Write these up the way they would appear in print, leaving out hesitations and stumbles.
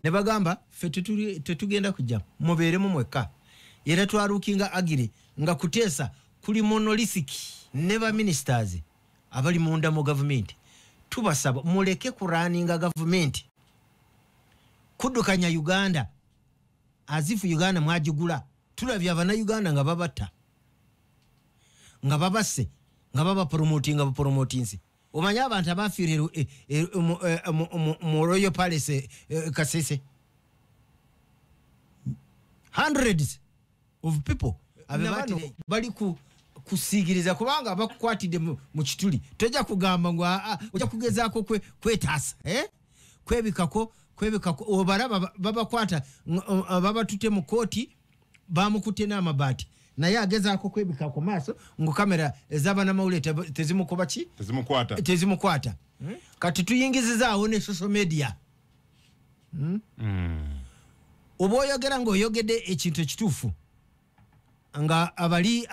Ne bagamba ffe tetugenda kujja, mubeeremu mwekka. Era twalookinga ugly nga kuteesa kuli monolithic ne ba ministers abali munda mu gavumenti. Tubasaba muleke kurunninga gavumenti, kuddukanya Uganda as if Uganda mwagigula. Tulabye Abannayuganda nga babatta, nga babasse, nga babapromotinga bupromotinsi. Omanye abantu abafiire mu Royal Palace, Kasese, hundreds of people. Abe bali ku kusigiriza kubanga bakukwatidde mu kituli. Tojja kugamba ngu ojja kugezaako kwetaasa, eh? Kwebikako obalaba babakwata, babatute mu kooti, bamukutte n'amabaati, naye agezaako kwebika ku maaso ngu kamera ez'abanamawulire tezimukuba ki? Tezimukwata. Tezimukwata. Kati tuyingizizaawo ne social media. Oba oyogera ng'oyogedde ekintu ekituufu, nga abali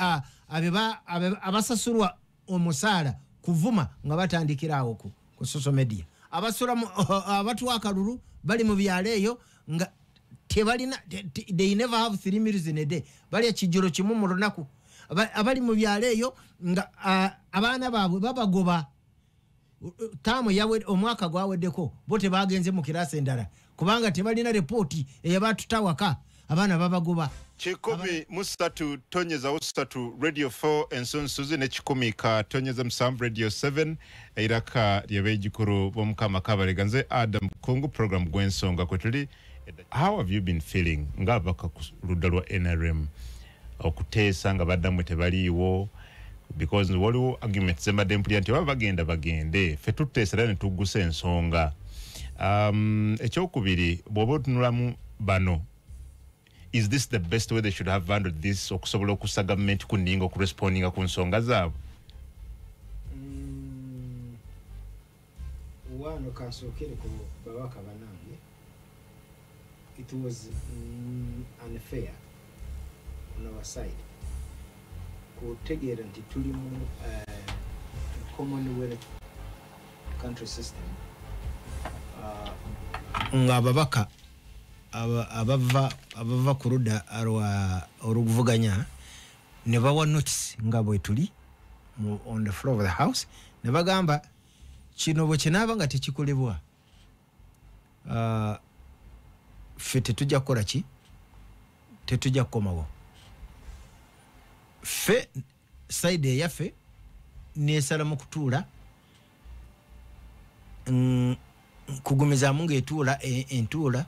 abasasulwa omusaala kuvuma nga batandikira awo ku social media. Abasula abatuwa akalulu bali mu byalo eyo nga tebalina, they never have 3 meals in a day, balya kijolo kimu mu lunaku. Abali mu byalo eyo nga abaana baabwe babagoba taamu yawe, omwaka gwaweddeko bo tebagenze mu kirasi endala kubanga tebalina ripooti eyabatuta waka, abaana babagoba. 103.3 Radio 4 Ensunsuzi ne 100.7 Radio 7 eiraka ly'abaijukulu b'Omukama Kabalega. Nze Adam Kungu, program Gwensonga kwetuli. How have you been feeling ng'abaka ku ludda lwa NRM okuteesa nga baddamu tebaliiwo? Because waliwo arguments zembadde mpulira nti baba bagenda bagende, ffe tuteesa era ne tuggusa ensonga. Ekyokubiri, bw'oba otunulamu bano, is this the best way they should have handled this okusobola okussa gavumenti ku nninga okurespondinga ku nsonga zaabwe? Wano kansookere ku babaka banange. It was unfair on our side kutegeera nti tuli mu commonwealth country system, ng'ababaka abava ku ludda oluvuganya ne bawa notice nga bwe tuli on the floor of the house, ne bagamba kino bwe kinaaba nga tekikolebwa, ffe tetujja kukola ki, tetujja kukomawo. Ffe side eyaffe nesala mu kutuula, kugumizaamu ng'etuula entuula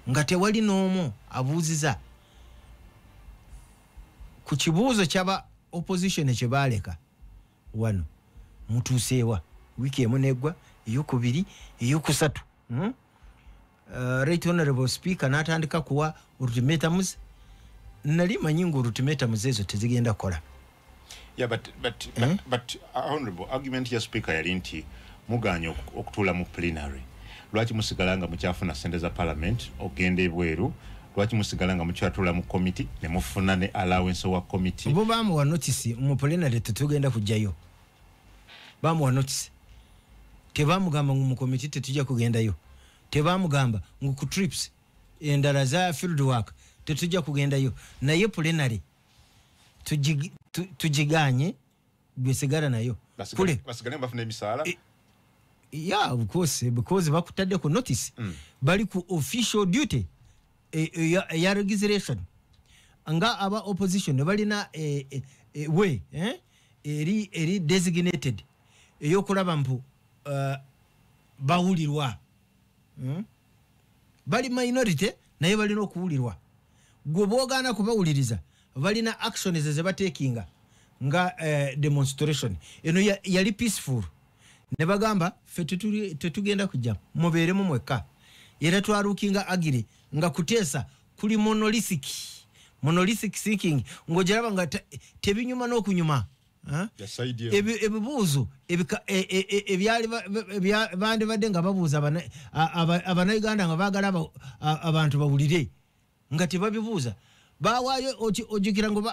nga tewali n'omu abuuziza ku kibuuzo kyaba opposition kye baaleka wano mutuuseewa wiiki emu neggwa, eyokubiri, eyokusatu. Right Honorable Speaker n'atandika kuwa ultimatums. Nali manyi ngu ultimatums ezo tezigenda kukola. Yeah, but honorable, argument ya speaker yali nti muganye okutuula mu plenary, lwaki musigala nga mukyafuna sente za parliament ogenda ebweru? Lwaki musigala nga mukyatuula mu committee ne mufuna ne allowance wa committee? Bo bamuwa notice mu plenary tetugenda kujjayo. Bamuwa notice, tebamugamba ngu mu committee tetujja kugendayo, tebamugamba ngu ku trips endala za field work tetujja kugendayo, naye plenary tugiganye, gwesigala nayo. Kule basigale bafuna emisaala. Yeah, of course, because bakutadde ku notice. Bali ku official duty ya registration nga aba opposition balina way, eh? Eri designated eyokulaba mpu bawulirwa. Bali minority naye balina okuwulirwa. Gwe bwogaana kubawuliriza, balina actions ze batekinga nga demonstration eno yali peaceful, ne bagamba ffe tetugenda kujja, mubeeremu mwekka. Era twalookinga ugly nga kuteesa kuli monolithic thinking, ng'ogiraba nga tebinyuma n'okunyuma. Ebibuuzo ebyali bandibadde nga babuuza Abannayuganda nga baagala abantu bawulire nga tebabibuuza. Bawaayo, ojjukira ngo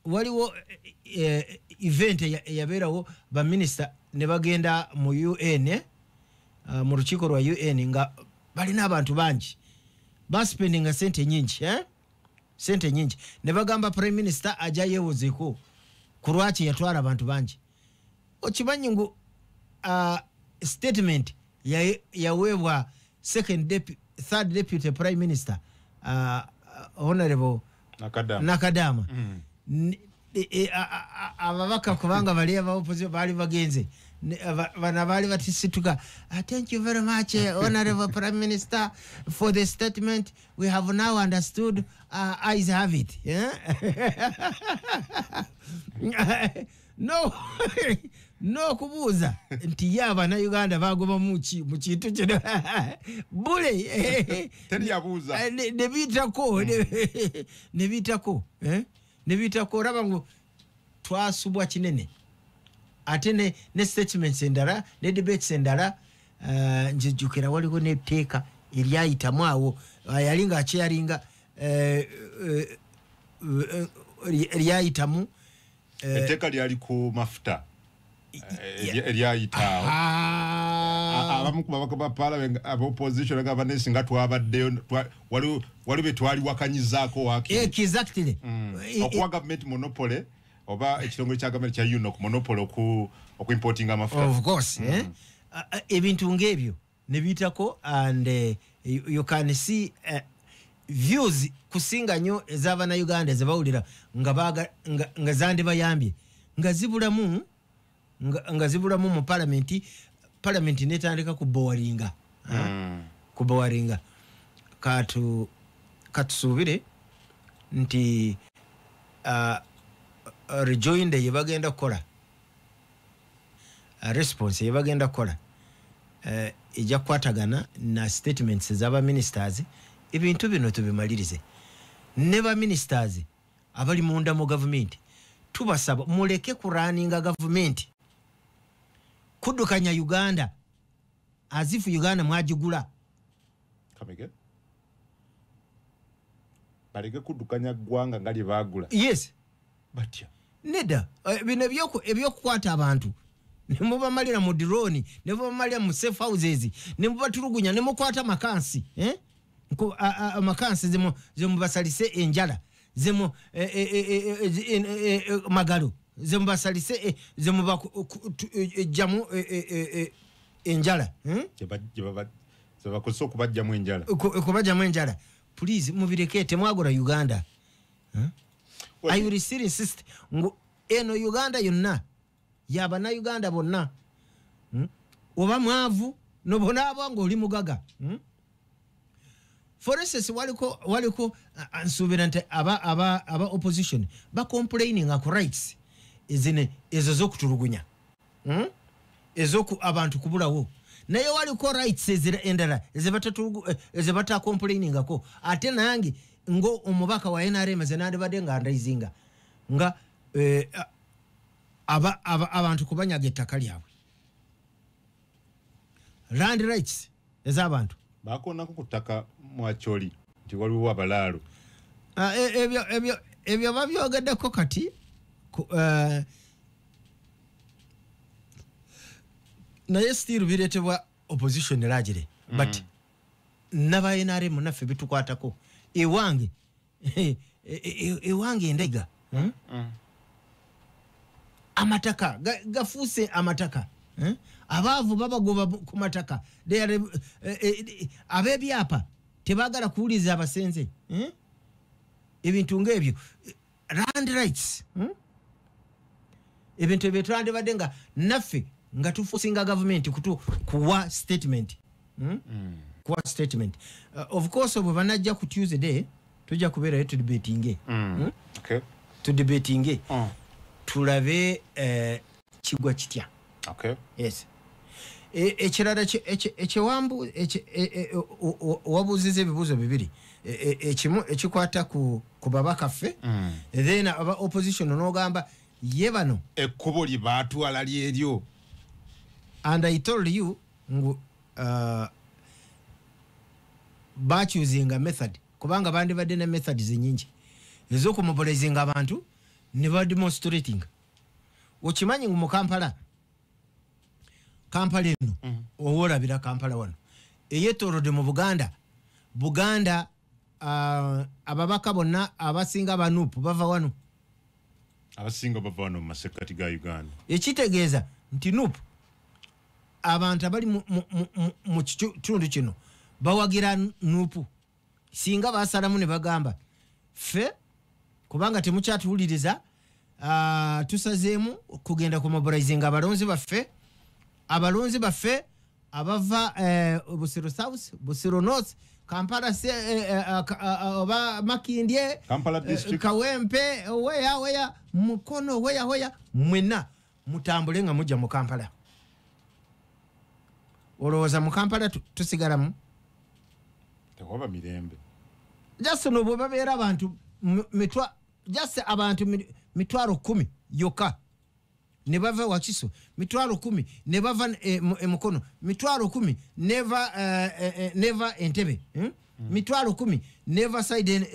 waliwo event eyabeerawo, baminisita ne bagenda mu UN. mu lukiiko lwa UN nga balina abantu bangi, baspendinga sente nyingi, eh? Sente nyingi, ne bagamba prime minister ajja yeewozeeko ku lwaki yatwala abantu bangi. Okimanyi ngu statement yaweebwa third deputy prime minister, honorable Nakadama. Ababaka kubanga bali aba opposition baali bagenze, bana baali batisituka, "Thank you very much, honorable prime minister, for the statement. We have now understood. Eyes have it, yeah?" No, n'okubuuza nti ye Abannayuganda bagobamu ki mu kintu kino, bule. Teryabuuza. Ne biyitako, ne biyitako, eh? Ne biyitako. Olaba ngu twasubwa kinene, ate ne statements endala ne debates endala. Nzijjukira waliwo n'etteeka eryayitamu awo, yali ng'akyalinga, eryayitamu. Etteeka lyali ku mafuta eryayitaawo. Abamu ku babaka ba parliament aba opposition nga banesi nga twabaddeyo, waliwo be twaliwakanyizaako waakiri. Exactly. Okuwa gavumenti monopoly oba ekitongole kya gavumenti kya UNOC monopoly okuimportinga amafuta. Of course, eh? Ebintu ng'ebyo ne biyitako, and you can see views kusinga nnyo ez'Abannayuganda zebawulira nga zandibayambye nga zibulamu mu palamenti. Palamenti netandika kubowaringa. Kubowaringa. Katusuubire nti rejoinder ye bagenda kukola, response ye bagenda kukola ejja kukwatagana na statements ez'aba ministers. Ebintu bino tubimalirize. Ne ba ministers abali munda mu gavumenti tubasaba muleke kurunninga gavumenti, kuddukanya Uganda as if Uganda mwagigula. Come again? Baleke kuddukanya ggwanga nga lye baagula? Yes. Batya? Nedda. Bino ebyokukwata abantu nemubamalira mu drone, nemubamalira mu safe houses, nemubatulugunya, nemukwata makansi, eh? Makansi zemubasalise enjala, zemu magalo zemubasalise, zemubajjamu enjala, Zebakozesa okubajjamu enjala. Okubajjamu enjala. Please mubireke, temwagula Uganda. I will still insist ngu eno Uganda yonna yabannayuganda bonna. Oba mwavu nobonaaba ng'oli mugaga. For instance, waliko nsuubira nti aba opposition bacomplaininga ku rights ezine ezo z'okutulugunya, Ezoku abantu kubulawo, naye waliko rights ezira endala ezebatacomplainingako. Ate nange ngo omubaka wa NRM ze nandibadde nga ndaizinga nga abantu kubanyaga ettaka lyabwe, land rights ez'abantu. Bakoonako ku ttaka mwacholi nti waliwo abalaalo. Ebyo babyogeddeko kati naye still bireetebwa opposition largely, but naba NRM naffe bitukwatako. Ewange endega, Amataka gafuuse amataka, eh? Abaavu babagoba ku mataka. Ab'ebyapa tebaagala kuwuliriza abasenze, eh? Ebintu ng'ebyo, land rights, Ebintu ebyo twandibadde nga naffe nga tuforcinga gavumenti kuwa statement, Kuwa statement. Of course bwe banajja ku Tuesday tujja kubeerayo tudebatinge. Tudebatinge. Tulabe kigwa kitya. Yes. Ekirala ekyewambu wabuuziza ebibuuzo bibiri. Ekimu ekikwata ku babaka ffe, then aba opposition n'ogamba ye bano ekkubo lye baatwala lyeryo. And I told you ngu bachoosinga method kubanga bandibadde ne methods nyingi ez'okumobilizinga abantu ne bademonstrating. Okimanyi ngu mu Kampala Kampala eno owoolabira Kampala wano eyetoolodde mu Buganda. Buganda ababaka bonna abasinga ba NUP bava wano, abasinga bava wano mu masekkati ga Uganda. Ekitegeeza nti NUP abantu abali mu kitundu kino bawagira NUP. Singa basalamu ne bagamba ffe kubanga temukyatuwuliriza, tusazeemu kugenda ku mobilizing abalonzi baffe, abalonzi baffe abava Busiro South, Busiro North, Kampala oba Makindye, Kampala District, Kawempe, weya weya, Mukono, weya weya, mwenna mutambule nga mujja mu Kampala. Olowooza mu Kampala tusigalamu? Tewaba mirembe. Just no bwe babeera abantu just abantu 10,000 yokka ne bava Wakiso, 10,000 ne bava Mukono, 10,000 neva neva Entebbe, 10,000 neva side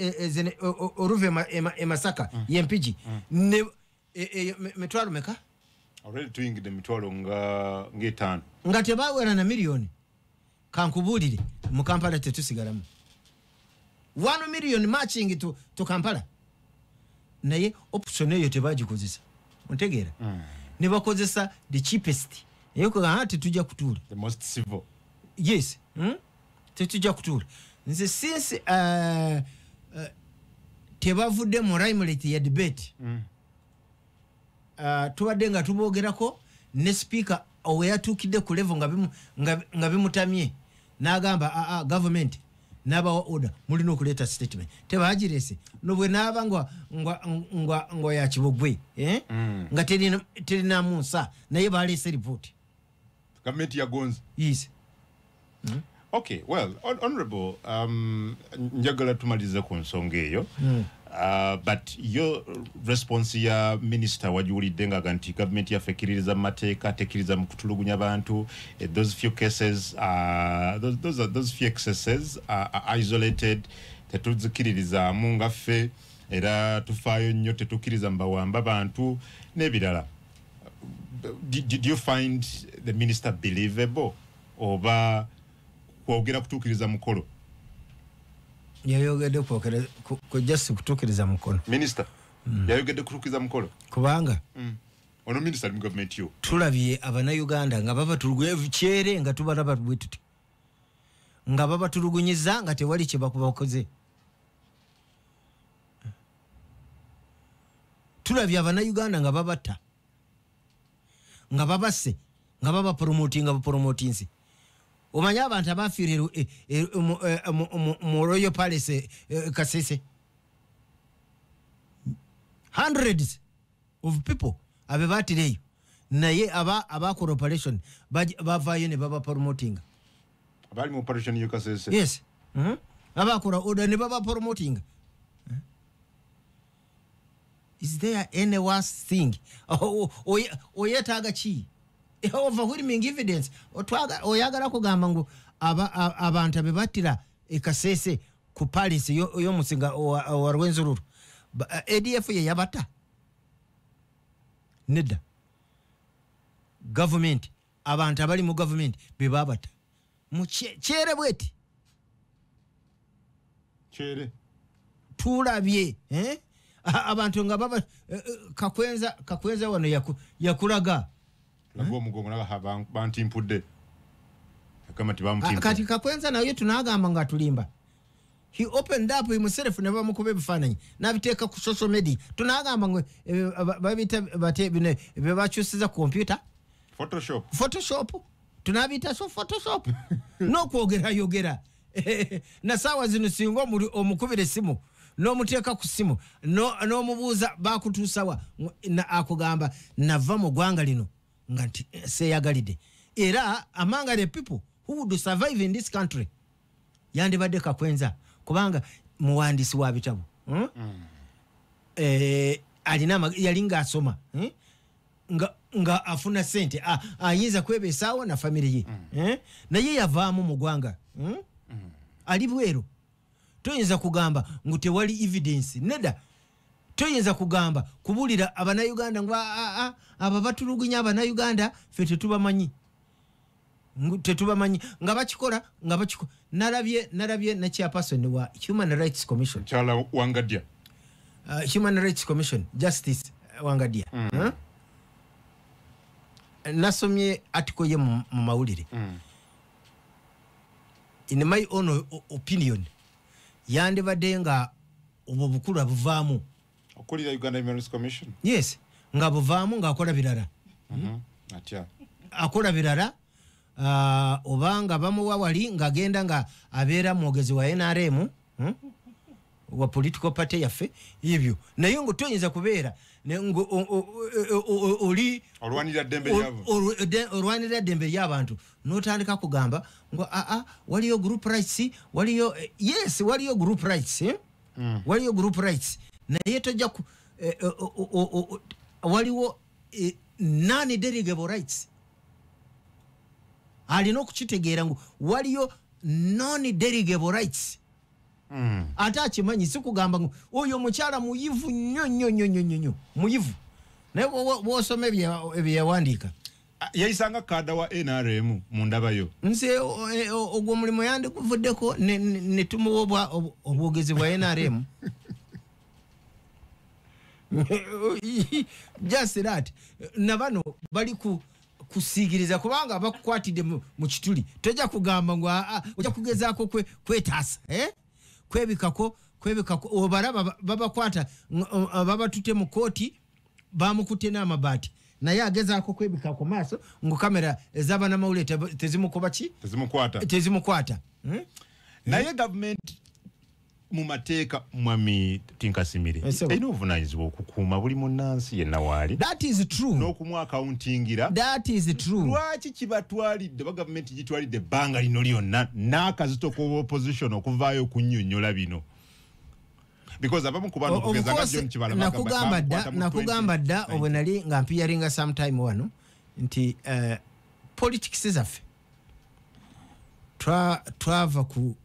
oruve e Masaka y'Empigi, ne mitwalo meka? Already tuyingidde mitwalo nga ng'etaano nga tebawera na miliyoni. Kankubuulire, mu Kampala tetusigalamu. 1 million marching to Kampala, naye option eyo tebagikozesa, ontegeera? Ne bakozesa the cheapest eyo kugamba tetujja kutuula. The most civil. Yes, Tetujja kutuula. Nze since tebavudde mu limelight ya debate, tubadde nga tuboogerako ne speaker oweyatuukidde ku level nga bimutamye n'agamba aa government n'abawa order, mulina okuleeta statement. Tebagirese nobwe naaba nga ya kibogwe, eh? Nga terinamu nsa, naye baleese report. Gavumenti yagonze. Yes. Okay, well, honorable, njagala tumalize ku nsonga eyo. But your response ya minister wagiwulidde nga nti gavumenti yaffe ekkiririza mu mateeka, tekkiriza mu kutulugunya bantu. Those few cases, those, are, those few excesses are isolated, tetuzikiririzaamu nga ffe era tufaayo nnyo, tetukkiriza mu bawamba bantu n'ebirala. Did you find the minister believable oba kwogera kutuukiriza mukolo? Yayogedde just kutuukiriza mukono. Minisita yayogedde kutuukiriza mukolo. Kubanga ono minisita ali mu gavumenti yo. Tulabye Abannayuganda nga babatulugunya kyere, nga tubalaba bwe tuti nga babatulugunyiza nga tewali kye bakubakoze. Tulabye Abannayuganda nga babatta, nga babasse, nga babapromotinga, bapromotinze. Omanye abantu abafiire mu Royal Palace, Kasese, hundreds of people abe baatireyo, naye abakola operation bavaayo ne babapromotinga. Abali mu operation yo Kasese? Yes. Abakola order ne babapromotinga. Is there any worse thing? Oyetaaga ki? Overwhelming evidence. Oyagala kugamba ngu abantu abebattira e Kasese ku palace y'omusinga wa Rwenzururu, ADF ye yabatta? Nedda, government, abantu abali mu government be babata mu kyere bweti. Kyere. Tulabye, eh? Abantu nga baba Kakwenza wano yakulaga. Laga omugongo naga bantimpudde, agamba nti bamutimpudde. Kati Kakwenza naye tunagamba nga tulimba? He opened up himself ne bamukuba ebifaananyi n'abiteeka ku social media. Tunagamba ngo babita bate bino bye bakyusiza ku computer? Photoshop. Photoshop, tunabiyita so Photoshop. N'okwogera yogera na saawa zino singa omukubira essimu n'omuteeka ku ssimu n'omubuuza bakutuusawa, akugamba nava mu ggwanga lino nga nti seeyagalidde. Era among the people who would survive in this country yandibadde Kakwenza, kubanga muwandiisi wa bitabo, Alina yali ng'asoma, Nga afuna sente, ayinza kwebeesaawo na famire ye, Naye yavaamu mu ggwanga, Ali bweru. Toyinza kugamba ngu tewali evidence. Nedda, toyinza kugamba kubuulira Abannayuganda ngu abo batulugunya Abannayuganda ffe tetubamanyi. Tetubamanyi nga bakikola nga bakikola. Nalabye ne chairperson wa Human Rights Commission, Chala Wangadya, Human Rights Commission Justice Wangadya. Nasomye article ye mu mawulire. In my own opinion, yandibadde nga obwo bukulu abuvaamu okulira Uganda Human Rights Commission. Yes, nga buvaamu ng'akola birala. Atya akola birala, obanga bamuwa wali ng'agenda nga abeera mwogezi wa NRM, wa political party yaffe ebyo, naye ngo toyinza kubeera oli olwanira ddembe lyabo, olwanira ddembe ly'abantu n'otandika kugamba ngo aa waliyo group rights, waliyo yes, waliyo group rights, waliyo group rights, naye tojja waliwo non delegable rights. Alina okukitegeera ngu waliyo non delegable rights. Ate akimanyi, si kugamba ngu oyo omukyala muyivu nnyo nnyo nnyo nnyo nnyo muyivu, naye bw'osoma ebye yawandiika yayisanga kada wa NRM mu ndabayo. Nze ogwo omulimu yandikuvuddeko ne tumuwa obwogezi bwa NRM. Just that nabano bali kusigiriza kubanga bakukwatidde mu kituli, tojja kugamba ngu ojja kugezaako kwetaasa, kwebikako obalaba babakwata, babatute mu kooti, bamukutte n'amabaati, naye agezaako kwebika ku maaso ngu kamera ez'abanamawulire tezimukuba ki, tezimukwata. Naye gavumenti mu mateeka, mwami Tinkasimire, erina obuvunaanyizibwa okukuuma buli munnansi yenna waali. That is true. N'okumuwa accountingira. That is true. Lwaki kibatwalidde, oba gavumenti gitwalidde ebbanga lino lyonna n'akazito k'opposition okuvaayo okunnyonnyola bino? Because abamu ku bano okugeza nga John Kibala nakugamba dda obwe nali nga mpiyaringa sometime wano nti politics zaffe twava ku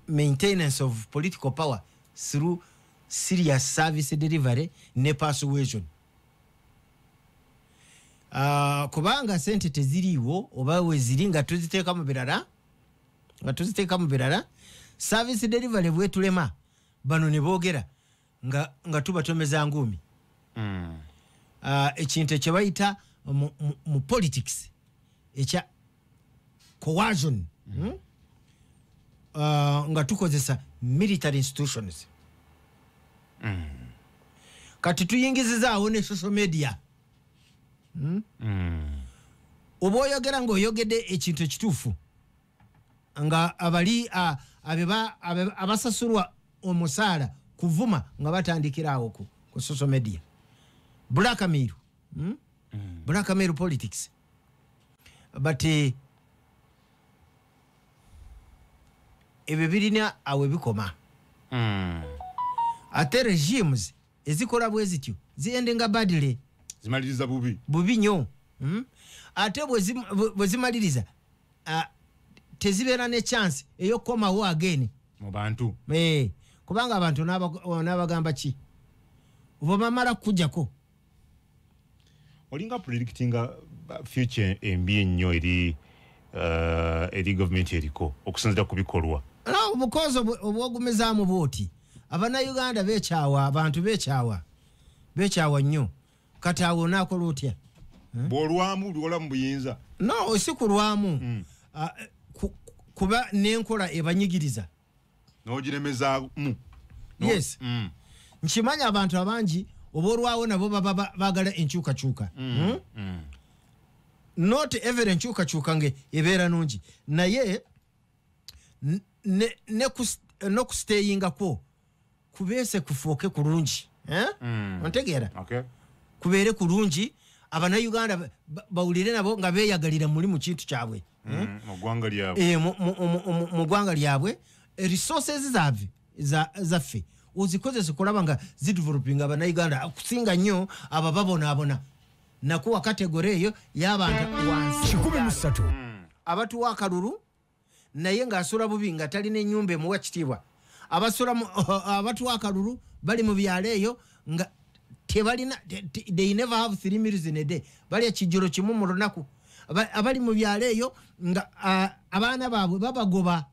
maintenance of political power through serious service delivery ne persuasion. Kubanga sente teziriiwo oba weziri nga tuziteeka mu birala, service delivery bwetulema bano ne boogera nga tubatomeza ngumi. Ekintu kye bayita mu politics ekya coercion, nga tukozesa military institutions. Kati tuyingizizaawo ne social media. Oba oyogera ng'oyogedde ekintu ekituufu nga abali abasasulwa omusaala kuvuma nga batandikira awo ku social media. Blackmail. Blackmail politics. But ebyo birina awe bikoma. Ate regimes ezikola bwe zityo ziendenga badly, zimaliriza bubi bubi nnyo. Ate bwe zimaliriza tezibeera ne chance ey'okukomawo again mu bantu. Kubanga abantu n'abagamba ki oba bamala kujjako. Olinga predictinga future embi ennyo eri government eriko okusinziira ku bikolwa. No, because obwogumizaamu bwoti Abannayuganda beekyawa, abantu beekyawa nnyo. Kati awo onaakola otya? Bw'olwamu lwola mu buyinza. No, si kulwamu. Kuba n'enkola ebanyigiriza n'ogiremezaamu. Yes. Nkimanya abantu abangi oba olwawo nabo baba baagala enkyukakyuka. Not every enkyukakyuka nge ebeera nungi, naye n'okusteyingako kubeese kufuuke kulungi. Ontegeera? Kubeere kulungi, Abannayuganda bawulire nabo nga beeyagalira muli mu kintu kyabwe, mu ggwanga lyabwe. Mu ggwanga lyabwe. Resources zaffe ozikozesa okulaba nga zidevelopinga Abannayuganda okusinga nnyo abo babonaabona. Nakuwa kategori eyo y'abantu wansi 13 abatuwa akalulu naye ng'asula bubi nga talina ennyumba emuwa kitiibwa. Abatuwa akalulu bali mu byalo eyo nga Tebalina, they never have 3 meals in a day. Balya kijolo kimu mu lunaku. Abali mu byalo eyo nga abaana baabwe babagoba.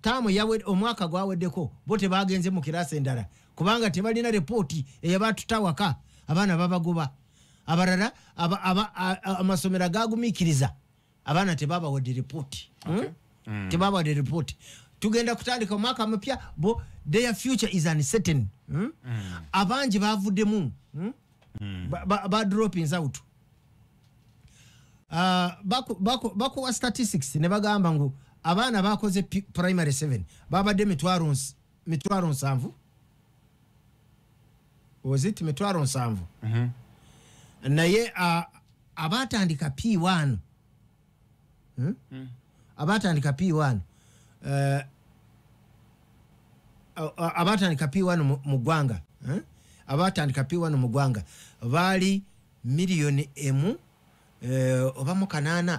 Taamu yawe omwaka gwaweddeko bo tebagenze mu kirasi endala kubanga tebalina ripooti eyabatuta waka, abaana babagoba. Abalala amasomero gagumiikiriza, abaana tebabawadde ripooti. Tebabawadde ripooti. Tugenda kutandika omwaka mupya, bo their future is uncertain. Abangi bavuddemu, Ba dropping out. Bakuwa statistics ne bagamba ngu abaana bakoze primary 7 babadde 700,000. Was it 700,000? Naye abatandika P1, Abatandika P1, abatandika P1 mu ggwanga, Abatandika P1 mu ggwanga baali 1,800,000 oba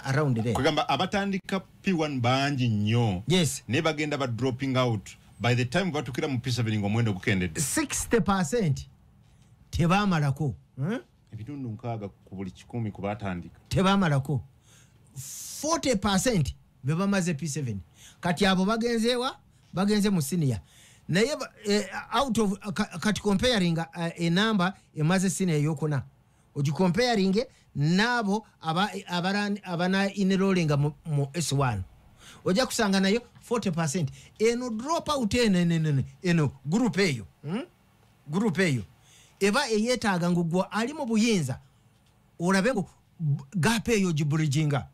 around there. Kugamba abatandika P1 bangi nnyo. Yes. Ne bagenda ba dropping out by the time batukira mu P7 ng'omuwendo gukendedde. 60% tebamalako. 60% ku buli 100 ku batandika. Tebamalako. 40% be bamaze P7. Kati abo bagenzewa, bagenze mu senior. Naye out of kati comparing a number emaze senior yokona, ogicomparing nabo abana enrolling mu S1, ojja kusanga nayo 40% eno drop out eno eno group eyo, Group eyo eba eyetaaga ngu gwe ali mu buyinza olabe ngu gap eyo gibridginga.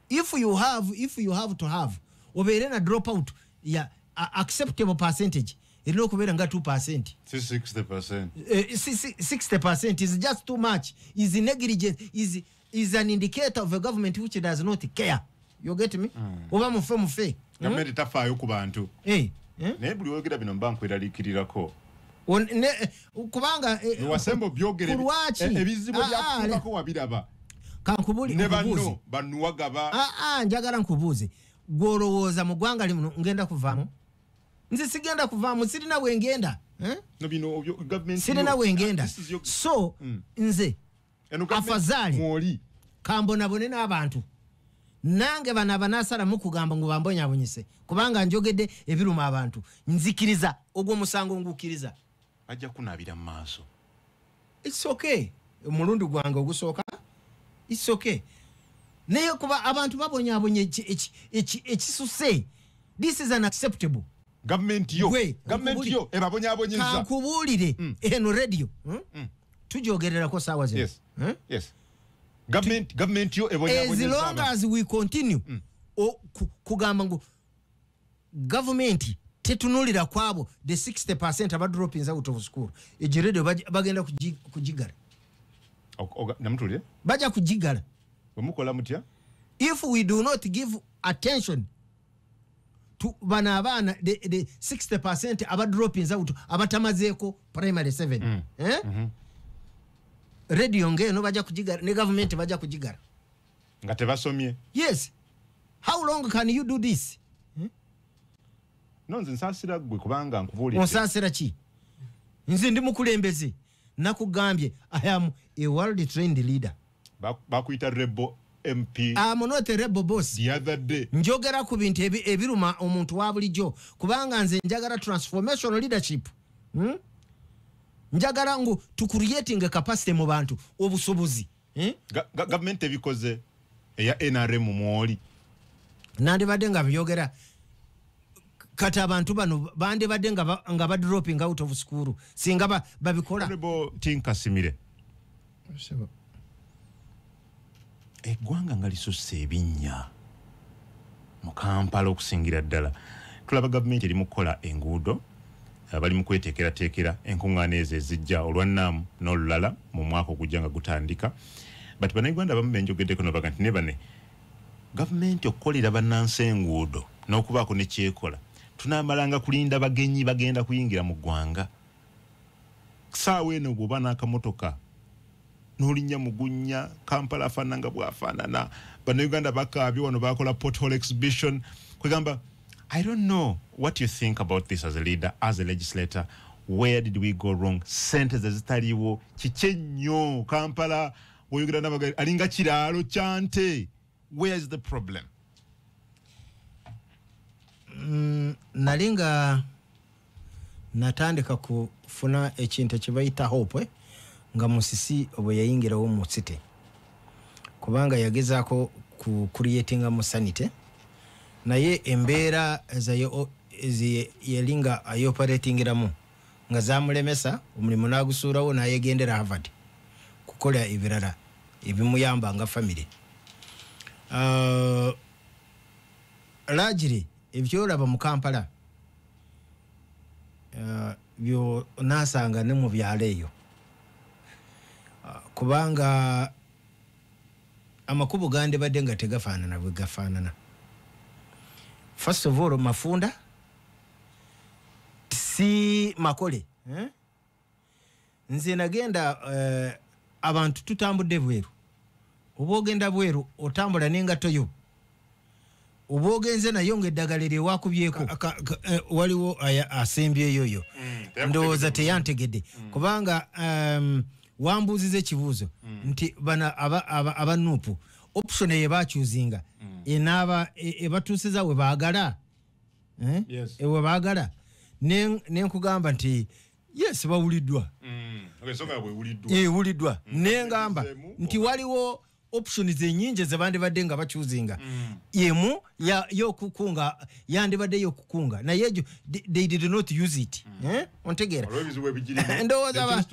If you have to have obeere na drop out ya acceptable percentage erina okubeera nga 2%. Si 60%. 60% is just too much, is negligence, is an indicator of a government which does not care. You get me? Oba mufe mufe. Gavumenti tafaayo ku bantu. Eh, eh? Naye buli oyogera bino mba nkweraliikirirako. Kubanga Wasembo byogere Kulwaki? Ebizibu byakutuukako wabiraba. Kankubuli Ne nkubuuze. banno banuwagaba. Ah, ah, njagala nkubuuze, gw'olowooza mu ggwanga limuno ngenda kuvaamu? Nze sigenda kuvaamu, sirina bwe ngenda, eh? No, bino gavumenti Sirina bwe ngenda. This is your- So nze Eno gavumenti afazali mwoli. Kambonabone n'abantu nange bano abanaasalamu kugamba ngu bambonyaabonyese kubanga njogedde ebiruma abantu. Nzikiriza ogwo omusango, ngukkiriza. Bajja kunaabira mu maaso. It's okay, omulundi gwange ogusooka, it's okay. Naye kuba abantu babonyaabonye ekisuse, this is unacceptable. Gavumenti yo Gwe, gavumenti yo ebabonyaabonyeza. Kankubuulire, eno radio, Tujogererako saawa zino. Yes. Yes. Gavumenti yo As ebonyaabonyeza long abantu. as we continue kugamba ngu gavumenti tetunulira kwabo the 60% aba dropping out of school, egyo radio bagenda kugigala. Namutulire? Bajja kugigala. Bwe mukola mutya? If we do not give attention to bano abaana, the 60% aba dropping out, abatamazeeko primary 7, eh? Radio ngeno bajja kugigala ne gavumenti bajja kugigala. Nga tebasomye. Yes. How long can you do this? No, nze nsaasira ggwe kubanga nkubuulidde. Onsaasira ki? Nze ndi mukulembeze, nakugambye, I am a world trained leader. Bakuyita rebel MP. I'm not a rebel, boss. The other day. Njogera ku bintu ebiruma omuntu wa bulijjo kubanga nze njagala transformational leadership, Njagala ngu to creating a capacity mu bantu, obusobozi, eh? Gavumenti ebikoze eya NRM mwoli. Nandibadde nga byogera kati abantu bano bandibadde nga ba dropping out of school singa babikola. Honorable Tinkasimire, eggwanga nga lisusse ebinnya mu Kampala okusingira ddala. Tulaba gavumenti eri mu kukola enguudo, bali mu kweteekerateekera enkuŋŋaana ezo ezijja olwannaamu n'olulala mu mwaka ogujja nga gutandika. But bannayuganda abamu benjogeddeko nobaga nti ne bane gavumenti okukolera bannansi enguudo n'okubaako ne kyekola, tunaamalanga kulinda bagenyi bagenda kuyingira mu ggwanga. Saawa eno bw'oba n'akamotoka n'olinnya mu gunnya, Kampala afaanana nga bw'afaanana. Bannayuganda bakaabye wano, bakola pothole exhibition. Kwegamba, I don't know what you think about this as a leader, as a legislator. Where did we go wrong? Sente zezitaliwo kiki nnyo Kampala bw'oyogera n'abagali alinga kiraalo kya nte. Where is the problem? Nali nga natandika kufuna ekintu ekibayita hope nga Musisi bwe yayingirawo mu city, kubanga yagezaako ku creatinga mu sanity, naye embeera yelinga ayoperatingiramu nga zamulemesa omulimu n'agusuulawo n'ayegendera Harvard kukola ebirala ebimuyamba nga family. Lagiri ebyolaba mu Kampala byo nasanga ne mu byalo eyo, kubanga amakubo gandibadde nga tegafaanana bwe gafaanana. First of all, mafunda si makole, Nze nagenda abantu tutambudde bweru, oba ogenda bweru otambula n'engatto yo, oba ogenze nayo ng'eddagala eryo wakubyeko. Waliwo asembyeyo yo ndowooza teyantegedde, kubanga wambuuziza ekibuuzo nti bano aba NUP option ye bakyuzinga enaaba ebatuusiza we baagala, we baagala. Nenkugamba nti yes, bawuliddwa, ewuliddwa. Nengamba nti waliwo options ennyingi zebandibadde nga bakyuzinga, emu y'okukunga yandibadde y'okukunga, naye egyo they did not use it. Ontegeera? Ndowooza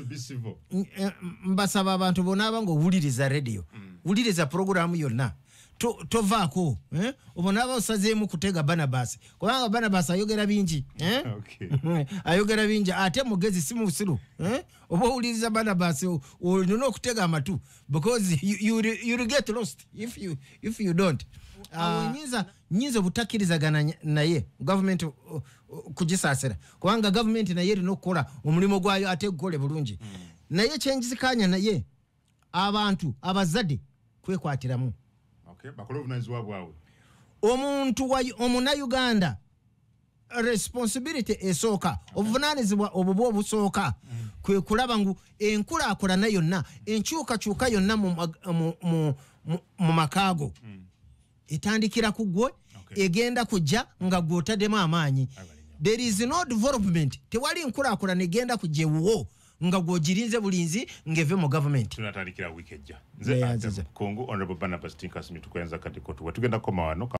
mbasaba abantu bonaaba ng'owuliriza radio, wuliriza programu yonna, tovaako. Obonaaba osazeemu kutega Barnabas, kubanga Barnabas ayogera bingi, ayogera bingi ate mugezi si musiru. Oba owuliriza Barnabas olina okutega amatu, because you get lost if you don't. Nyinza obutakkirizagana naye gavumenti kugisaasira, kubanga gavumenti naye erina okukola omulimu gwayo ate gukole bulungi. Naye kyenjizikanya naye abantu abazadde kwekwatiramu. Omuntu omunnayuganda responsibility esooka, obuvunaanyizibwa obubwo obusooka kwe kulaba ngu enkulaakulana yonna, enkyukakyuka yonna mu makaago etandikira ku ggwe, egenda kujja nga gw'otaddemu amaanyi. There is no development, tewali nkulaakulana egenda kujja ewuwo nga gw'ogirinze bulinzi ng'eve mu gavumenti. Tunatandikira wiiki ejja. Nze Kongo Honorable Barnabas Tinkasimye, tukuyanza kati kotuwa tugenda kukoma wano.